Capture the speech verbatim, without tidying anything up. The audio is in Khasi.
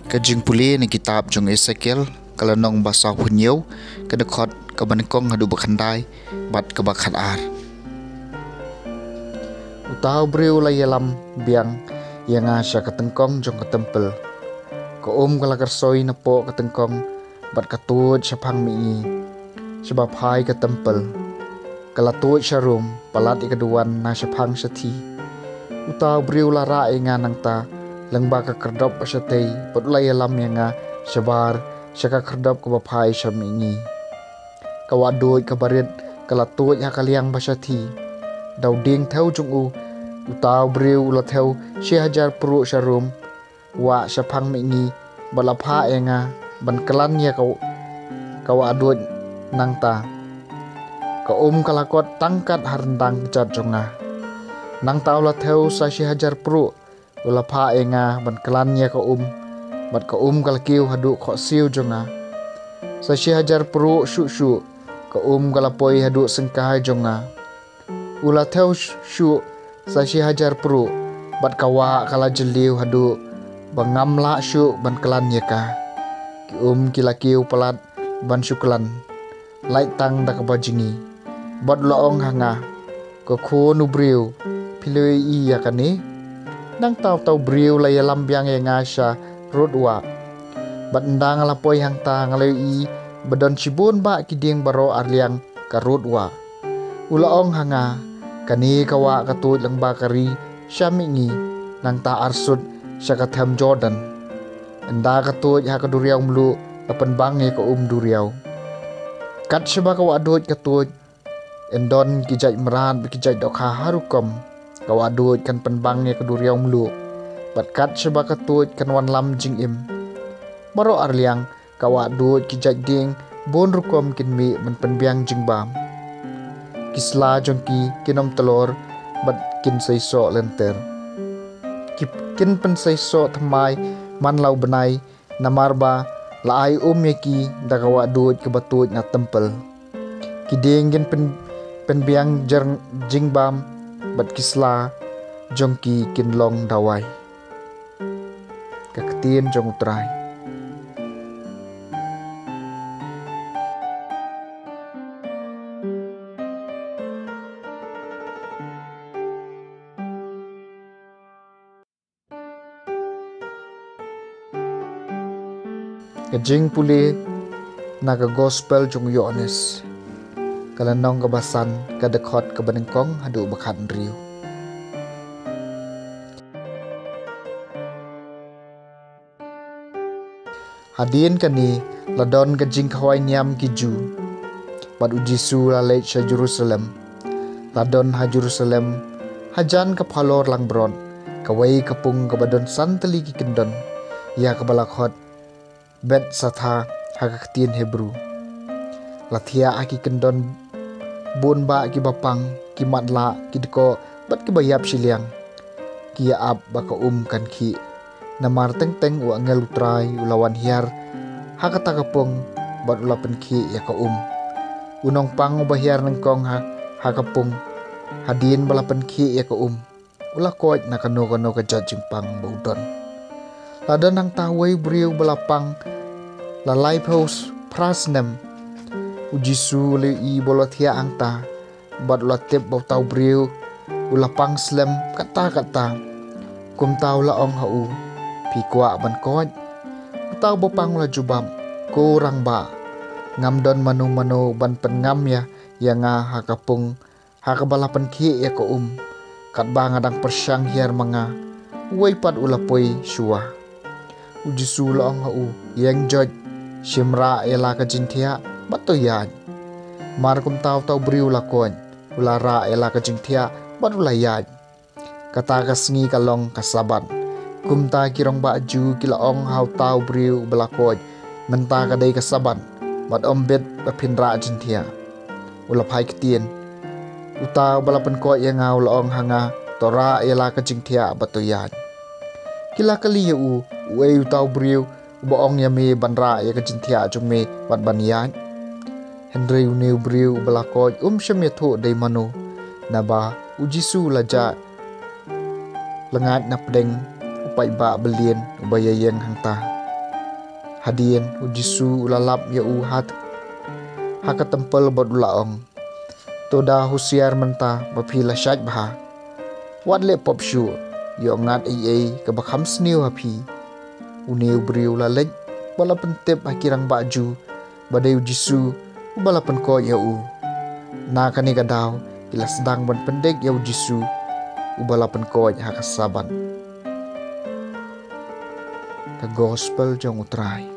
Ka jingpule na kitab jong Esekiel, ka lynnong ba sawphew hynñiew, ka dkhot kaba nyngkong haduh ba khyndai, bad kaba khatar. Uta u briew u la ïalam biang ïa nga sha ka tyngkong jong ka templ. Ka um ka la kyrsoi napoh ka tyngkong, bad ka tuid shaphang mihngi, shaba phai ka templ. Ka la tuid sharum, palat ïa ka duwan na shaphang shathie. Uta u briew u la rah ïa nga nangta, lyngba ka khyrdop ba shatei, bad u la ïalam ïa nga shabar sha ka khyrdop kaba phai sha mihngi. Ka wahduid kaba rit ka la tuid ha ka liang ba shathie. Da u dieng thew jong u, uta u briew u la thew shi hajar pruh sharum, wah shaphang mihngi, bad la phah ïa nga ban klan ïa ka, ka wahduid nangta. Ka um ka la kot tang kat ha ryndang kjat jong nga. Nangta u la thew sa shi hajar pruh, u la phah ïa nga ban klan ïa ka um, bad ka um ka la kiew haduh khohsiew jong nga. Sa shi hajar pruh shuh shuh, ka um ka la poi haduh syngkai jong nga. U la thew sh-, shuh sa shi hajar pruh, bad ka wah ka la jylliew haduh ba ngam lah shuh ban klan ïa ka. Ki um ki la kiew palat ban shu klan, lait tang da kaba jngi. Bad u la ong ha nga, ko khun u briew, phi la ïohi ïa kane? Nangta uta u briew u la ïalam biang ïa nga sha rud wah. Bad ynda nga la poi hangta nga la ïohi ba don shibun bah ki dieng baroh arliang ka rud wah. U la ong ha nga, kane ka wah ka tuid lyngba ka ri sha mihngi, nangta arsut sha ka them Jordan. Ynda ka tuid ha ka duriaw mluh, ka pynbang ïa ka um duriaw. Kat shaba ka wahduid ka tuid, yn don ki jait mrad bad ki jait dohkha ha rukom. Ka wahduid kan pynbang ïa ka duriaw mluh, bad kat shaba ka tuid kan wanlam jingim. Baroh arliang ka wahduid ki jait dieng bun rukom kin mih ban pynbiang jingbam. Ki sla jong ki kin ym tlor bad kin seisoh lynter. Ki, kin pynseisoh thymmai man la u bnai, namar ba la ai um ïa ki da ka wahduid kaba tuid na templ. Ki dieng kin pyn-, pynbiang jer-, jingbam, bad ki sla jong ki kin long dawai. Ka ktien jong U Trai. Ka jingpule na ka gospel jong u Ïoannis. Ka lynnong kaba san, ka dkhot kaba nyngkong haduh ba khathynriew. Hadien kane, la don ka jingkhawai niam ki Jiw. Bad u Jisu u la leit sha Jerusalem. La don ha Jerusalem, hajan ka phalor langbrot, kawei ka pung kaba don san tylli ki kyndon, ïa kaba la khot Bethsatha ha ka ktien Hebru. La thiah ha ki kyndon bun bah kiba pang, ki matlah, ki dkoh, bad kiba ïap shiliang. Ki ïa ap ba ka um kan khih. Namar teng teng u angel U Trai u la wan hiar ha kata ka pung, bad u la pynkhih ïa ka um. U nongpang uba hiar nyngkong ha, ha ka pung, hadien ba la pynkhih ïa ka um, u la koit na kano kano ka jait jingpang ba u don. La don hangta uwei u briew ba la pang la laiphew phra snem. U Jisu u la ïohi ba u la thiah hangta, bad u la tip ba uta u briew u la pang slem katta katta. Kumta u la ong ha u, phi kwah ban koit? Uta uba pang u la jubab, ko rangbah, ngam don mano mano ban pynngam ïa, ïa nga ha ka pung ha kaba la pynkhih ïa ka um. Katba nga dang pyrshang hiar ma nga, uwei pat u la poi shuwa. U Jisu u la ong ha u, ïeng joit, shim rah ïa la ka jingthiah bad to ïaid. Mar kumta uta u briew u la koit, u la rah ïa la ka jingthiah bad u la ïaid. Kata ka sngi ka long ka Sabbath. Kumta ki rangbah Jiw ki la ong ha uta u briew uba la koit, mynta ka dei ka Sabbath, bad ym bit ba phin rah jingthiah. U la phai ktien, uta uba la pynkoit ïa nga u la ong ha nga, to rah ïa la ka jingthiah bad to ïaid. Ki la kylli ïa u, uei uta u briew uba ong ïa me ban rah ïa ka jingthiah jong me bad ban ïaid? Hynrei une u briew uba la koit um shym ïathuh dei mano, naba u Jisu u la jah lyngngat na pdeng u paidbah byllieng uba ïaïeng hangta. Hadien u Jisu u la lap ïa u ha, ha ka templ bad u la ong, "To da husiar mynta ba phi la shait bha. Wat leh pop shuh, ïoh ngat ei ei kaba kham sniew ha phi." Une u briew u la leit bad la pyntip ha ki rangbah Jiw ba dei u Jisu uba la pynkoit ïa u. Na kane ka daw ki la sdang ban pyndik ïa u Jisu uba la pynkoit ha ka Sabbath. Ka Gospel jong U Trai.